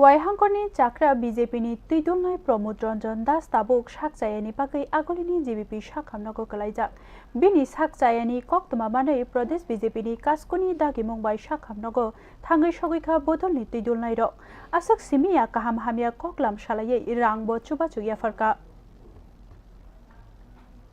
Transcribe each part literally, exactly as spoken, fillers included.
Bai hangkorni chakra B J P ni twidulnai Pramod Ranjan Das tabuk sak chayani bagwi agulini G B P sak hamnogo kwlaijak. Bini sak chayani koktwma manwi Pradesh B J P ni kaskuni dagimung bai sak hamnogo thangwi sogwi kha bodolni twidulnairok. Aswk simi ya kaham hamya koklam salaiwi rangbo chubachu yapharkha.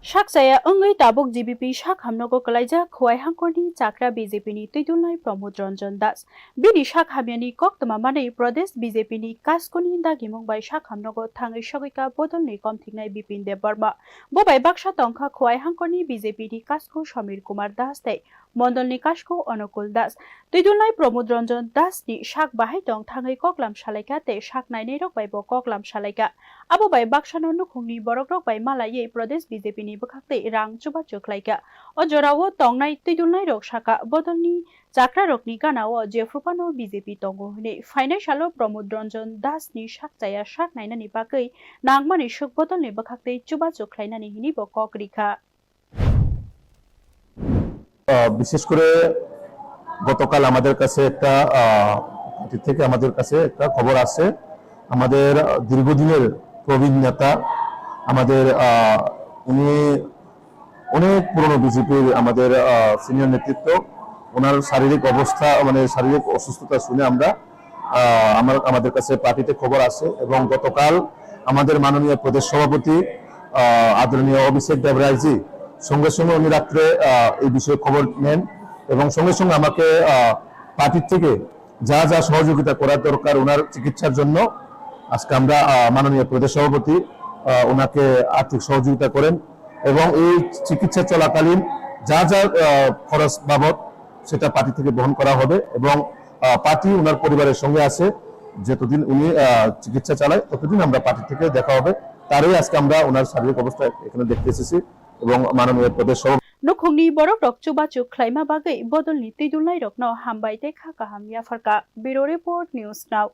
Sak chaya wngwi tabuk G B P sak hamnogo kwlaijak Khowai hangkorni chakra B J P ni twidulnai Pramod Ranjan Das. Bini sak hamyani koktwma manwi Pradesh B J P ni kaskuni dagimung bai sak hamnogo thangwi sogwi kha bodolni komthiknai Bipin Debbarma. Bo bai baksa tongkha Khowai hangkorni B J P ni kasku Samir Kumar Das tei mondolni kasku Onukul Das. Twidulnai Pramod Ranjan Das ni sak bahai tong thangwi koklam salaikha tei sak nainairok bai bo koklam salaikha. Abo bai baksano nukhungni borokrok bai malaiwi Pradesh B J P ni bwkhaktwi rang chubachu khlaikha. O jorao tongnai twidulnairok sakha, bodolni chakrarokni ganao jephru phano B J P tongo hwnwi. Phainai salo Pramod Ranjan Das ni sak chaya sak nainani bagwi nangmani swk bodolni bwkhaktwi chubachu khlainani hwnwi bo kok rikha. আহ, বিশেষ করে গতকাল আমাদের কাছে একটা আহ, পার্টি থেকে আমাদের কাছে একটা খবর আসে। আমাদের আহ, দীর্ঘদিনের প্রবীণ নেতা, আমাদের আহ, উনি অনেক পুরনো বিজেপির আমাদের সিনিয়র নেতৃত্ব। ওনার শারীরিক অবস্থা, মানে শারীরিক অসুস্থতা শুনে আমরা আহ, আমার আমাদের কাছে পার্টিতে খবর আসে এবং গতকাল আমাদের মাননীয় প্রদেশ সভাপতি আহ, আদরণীয় অভিষেক দেবরায়জি সঙ্গে সঙ্গে উনি রাত্রে আহ, এই বিষয়ে খবর নেন এবং সঙ্গে সঙ্গে আমাকে আহ, পার্টির থেকে যা যা সহযোগিতা করার দরকার ওনার চিকিৎসার জন্য আজকে আমরা আহ, মাননীয় প্রদেশ সভাপতি আহ, ওনাকে আর্থিক সহযোগিতা করেন এবং এই চিকিৎসা চলাকালীন যা যা আহ, খরচ বাবদ সেটা পার্টি থেকে বহন করা হবে এবং আহ, পার্টি ওনার পরিবারের সঙ্গে আছে। যতদিন উনি আহ, চিকিৎসা চালায় ততদিন আমরা পার্টি থেকে দেখা হবে। তারই আজকে আমরা ওনার শারীরিক অবস্থা এখানে দেখতে এসেছি এবং মাননীয় প্রদেশ সভাপতি Nukhungni borokrok chubachu khlaima bagwi bodolni twidulnairokno hambai tei kha kaham yapharkha. Bureau Report, News Now.